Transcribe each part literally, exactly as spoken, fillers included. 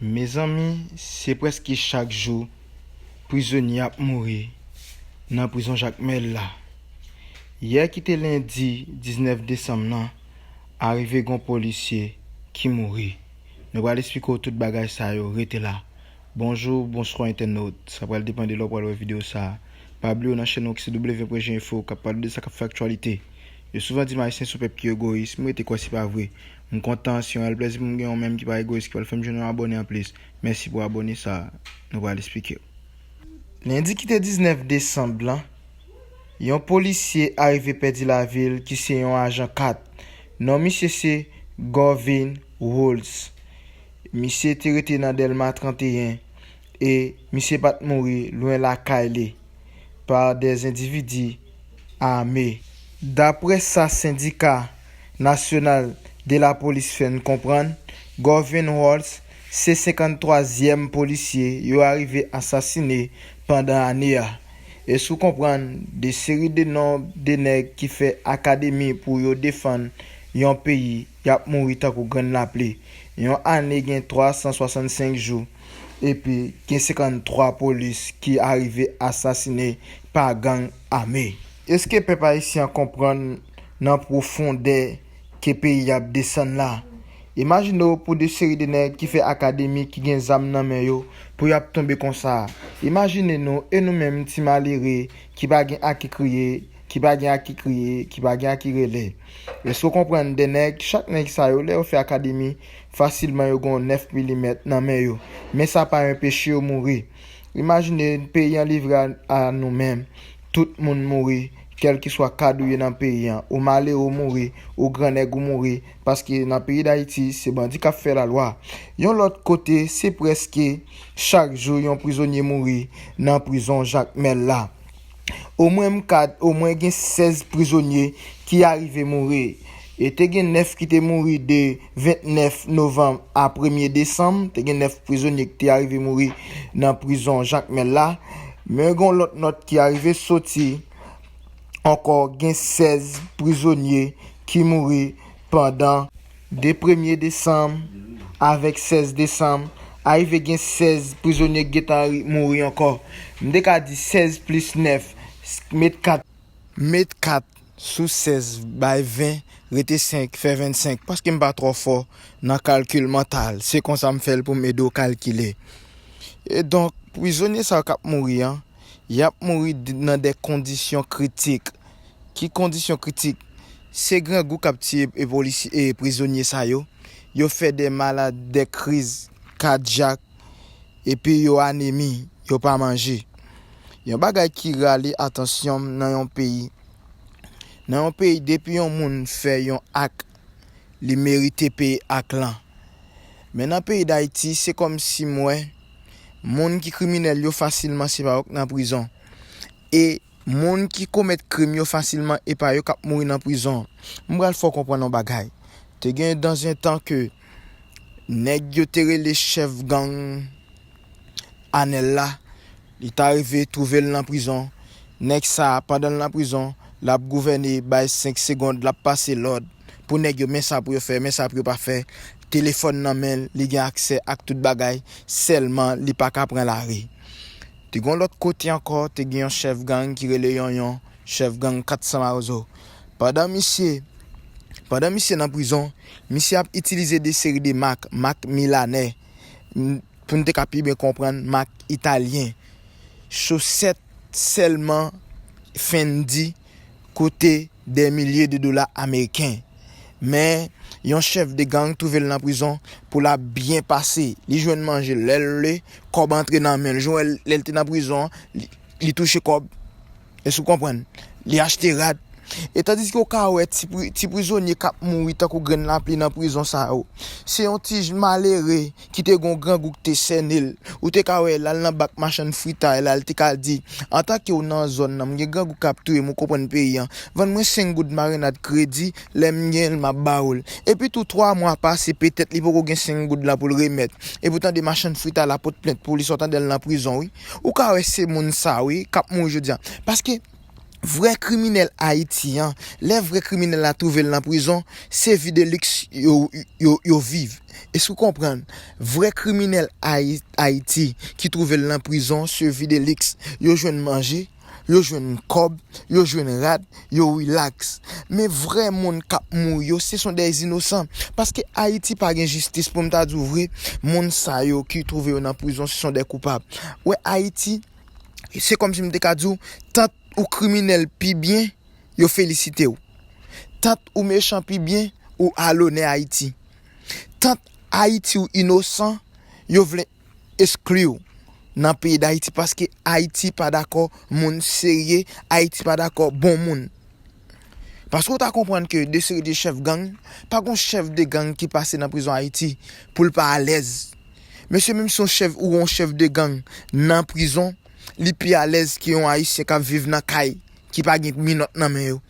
Mezanmi, se prèske chak jou prizonye ap mouri nan prizon Jakmèl la. Yè ki te lendi diznèf desanm nan, arive gen yon polisye ki mouri. Nou pral esplike w tout bagay sa yo, rete la. Bonjou, bonswa entènot. Sa pral depann de lè w pral wè videyo sa a. Pa bliye w nan chèn nou ki se W pwen G Info k ap pale de sa k ap fè aktyalite. Yo souvan di m Ayisyen se yon pèp ki egoyis, m rete kwè se pa vre. M kontan, se yon reyèl plèzi pou m gen yon menm ki pa egoyis, ki pral fè m jwenn yon abòne anplis. Mèsi pou abòne sa a. Nou pral esplike w. Lendi ki te diznèf desanm lan, yon polisye arive pèdi lavi l ki se yon ajan kat. Non misye se Govin Walls. Misye te rete nan Dèlma trannteyen e misye pa t mouri lwen lakay li pa dè endividi ame. Daprè sa Sendika Nasyonal de Lapolis fè n konprann, Govin Walls se senkanntwazyèm polisye yo arive asasine pandan ane a. Èske w konprann de seri de non de nèg ki fè akademi pou yo defann yon peyi, y ap mouri tankou grenn lapli. Yon ane gen twa san swasannsenk jou, epi gen senkanntwa polis ki arive asasine pa gang ame. Èske pèp ayisyen an konprann nan pwofondè ke peyi ap desann la? Imajine w pou de seri de nèg ki fè akademi, ki gen zam nan men yo, pou y ap tonbe konsa. Imajine nou, e nou menm ti malere ki pa gen a ki kriye, ki pa gen a ki kriye, ki pa gen a ki rele. Èske w konprann de nèg, chak nèg sa yo, lè yo fè akademi, fasilman yo gen yon nèf milimèt nan men yo. Men sa pa enpeche yo mouri. Imajine peyi an livre a, a nou menm. Tout moun mouri, kèlkeswa kad ou ye nan peyi an. Ou malere ou mouri, ou grannèg ou mouri, paske nan peyi Dayiti, se bandi k ap fè lalwa. Yon lòt kote, se prèske chak jou yon prizonye mouri nan prizon Jakmèl la. Omwen m kad, omwen gen sèz prizonye ki arive mouri. E te gen nèf ki te mouri de ventnèf novanm a premye desanm. Te gen nèf prizonye ki te arive mouri nan prizon Jakmèl la. Men gen yon lòt nòt ki arive soti ankò, gen sèz prizonye ki mouri pandan de premye desanm avèk sèz desanm, arive gen sèz prizonye ki gentan ri-, mouri ankò. M te ka di sèz plis nèf, s-, met kat. Met kat sou sèz bay ven, rete senk, fè vennsenk, paske m pa twò fò nan kalkil mantal. Se konsa m fè l pou m ede w kalkile. E donk, prizonye sa yo k ap mouri an, y ap mouri d-, nan de kondisyon kritik. Ki kondisyon kritik? Se grangou k ap tiye e polisi-, e prizonye sa yo. Yo fè de malad, de kriz kadyak, epi yo anemi, yo pa manje. Yon bagay ki rale atansyon m nan yon peyi. Nan yon peyi, depi yon moun fè yon ak, li merite peye ak lan. Men nan peyi Dayiti, se kòmsi m wè moun ki kriminèl yo fasilman se pa yo k nan prizon. E moun ki komèt krim yo fasilman e pa yo k ap mouri nan prizon. M pral fè w konprann yon bagay. Te gen dans un temps ke nèg yo te rele chèf gang Anèl la, li ta rive twouve l nan prizon. Nèg sa a, pandan l nan prizon, l ap gouvène, bay senk segonn, l ap pase lòd pou nèg yo, men sa pou yo fè, men sa pou yo pa fè. Telefòn nan men l, li gen aksè ak tout bagay, sèlman li pa ka pran lari. Te gen yon lòt kote ankò, te gen yon chèf gang ki rele Yonyon, chèf gang kat san Mawozo. Pandan misye, pandan misye nan prizon, misye ap itilize de seri de mak, mak milanè, m, pou n te ka pi byen konprann, mak italyen. Chosèt sèlman Fendi koute dè milye de dola ameriken. Men, yon chèf de gang twouve l nan prizon pou l ap byen pase. Li jwenn manje lè l vle, kòb antre nan men l. Jan w wè l, lè l te nan prizon an, li, li touche kòb. Èske w konprann? Li achte rad. E tandiske w ka wè ti pri-, ti prizonye k ap mouri tankou grenn lapli nan prizon sa yo. Se yon ti j-, malere ki te gen yon grangou ki te sène l. Ou te ka wè l al nan bak machann fritay la, l te ka di, "Antanke w nan zòn nan, m gen grangou k ap touye m, ou konprann peyi an. Vann mwen senk goud marinad kredi, lè m gen l, m ap ba w l." Epi tou, twa mwa pase, petèt li poko gen senk goud la pou l remèt. Epi w tande machann fritay la pot plent pou li, sa w tande l nan prizon, wi. Ou ka wè se moun sa, wi, k ap mouri jodi a. Paske, Vrè kriminèl Ayiti an, lè vrè kriminèl la twouve l nan prizon, se vi de liks yo, yo, yo viv. Èske w konprann? Vrè kriminèl Ayi- Ayiti ki twouve l nan prizon, se vi de liks. Yo jwenn manje, yo jwenn kòb, yo jwenn rad, yo rilaks. Men vrè moun k ap mouri yo, se son dè inosan. Paske Ayiti pa gen jistis, pou m ta di w vre, moun sa yo ki twouve yo nan prizon, se son dè koupab. Wè, Ayiti, se kòmsi m te ka di w, tant ou kriminèl pi byen, yo felisite w. Tant ou mechan pi byen, ou al onè Ayiti. Tant Ayiti ou inosan, yo vle eskli w nan peyi Dayiti, paske Ayiti pa dakò moun serye, Ayiti pa dakò bon moun. Paske w ta konprann ke de seri de chèf gang, pa gon chèf de gang ki pase nan prizon Ayiti pou l pa alèz. Mesye, menm si yon chèf ou yon chèf de gang nan prizon, li pi alèz ke yon Ayisyen k ap viv nan kay, ki pa gen minòt nan men yo.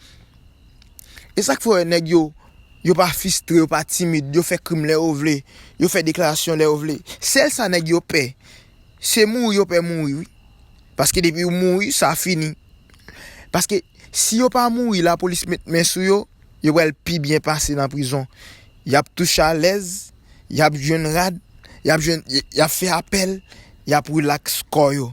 E sa k fè w wè nèg yo, yo pa fistre, yo pa timid, yo fè krim lè yo vle, yo fè deklarasyon lè yo vle. Sèl sa nèg yo pè, se mouri yo pè mouri, wi. Paske depi yo mouri, sa fini. Paske si yo pa mouri, lapolis met men sou yo, yo pral pi byen pase nan prizon. Y ap touche alèz, y ap jwenn rad, y ap jwenn, y ap fè apèl, y ap rilaks kò yo.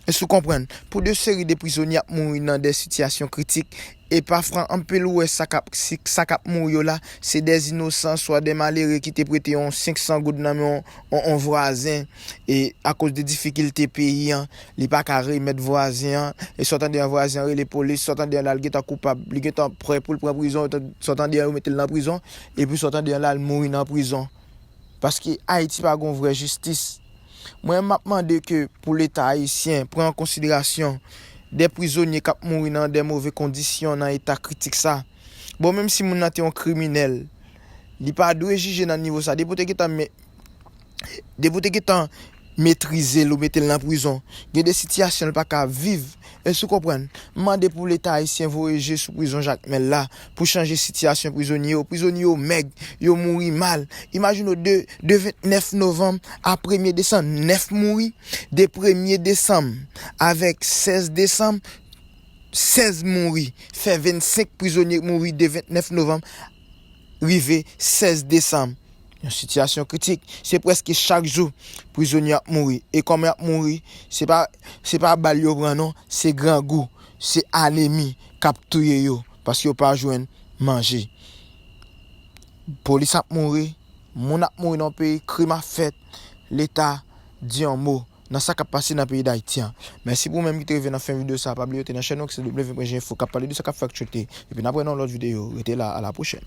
Èske w konprann? Pou de seri de prizonye ap mouri nan de sitiyasyon kritik, e pafwa anpil ou wè sa k ap, si, sa k ap mouri yo la, se de inosan, swa de malere ki te prete yon senk san goud nan men yon, yon, yon vwazen, e akoz de difikilte peyi an, li pa ka remèt vwazen an, e sòtan de yon vwazen an rele polis, sòtan de yon la l gentan koupab, li gentan prè pou l pran prizon, sòtan de yon yo mete l nan prizon, epi sòtan de yon la l mouri nan prizon. Paske Ayiti pa gon vrè jistis. Mwen, m ap mande ke pou Leta ayisyen pran an konsiderasyon de prizonye k ap mouri nan de move kondisyon, nan eta kritik sa. Bon, menm si moun nan te yon kriminèl, li pa dwe jije nan nivo sa. Depi w te gentan me-, depi w te gentan metrize l ou mete l nan prizon, gen de sitiyasyon l pa ka viv. Èske w konprann? M mande pou Leta ayisyen voye je sou prizon Jakmèl la pou chanje sitiyasyon prizonye yo. Prizonye yo mèg, yo mouri mal. Imajine w de, de vennèf novanm a premye desanm, nèf mouri. De premye desanm avèk sèz desanm, sèz mouri. Fè vennsenk prizonye mouri de vennèf novanm rive sèz desanm. Yon sitiyasyon kritik. Se prèske chak jou prizonye ap mouri. E kòman y ap mouri? Se pa, se pa bal yo pran non, se grangou, se anemi k ap touye yo, paske yo pa jwenn manje. Polis ap mouri, moun ap mouri nan peyi, krim ap fèt, Leta di yon mo nan sa k ap pase nan peyi Dayiti an. Mèsi pou ou menm ki te rive nan fen videyo sa a. Pa bliye w te nan chèn nou ki se W P Info k ap pale de sa k ap fè aktyalite. Epi n ap wè nan yon lòt videyo. Rete la, a la pwochèn.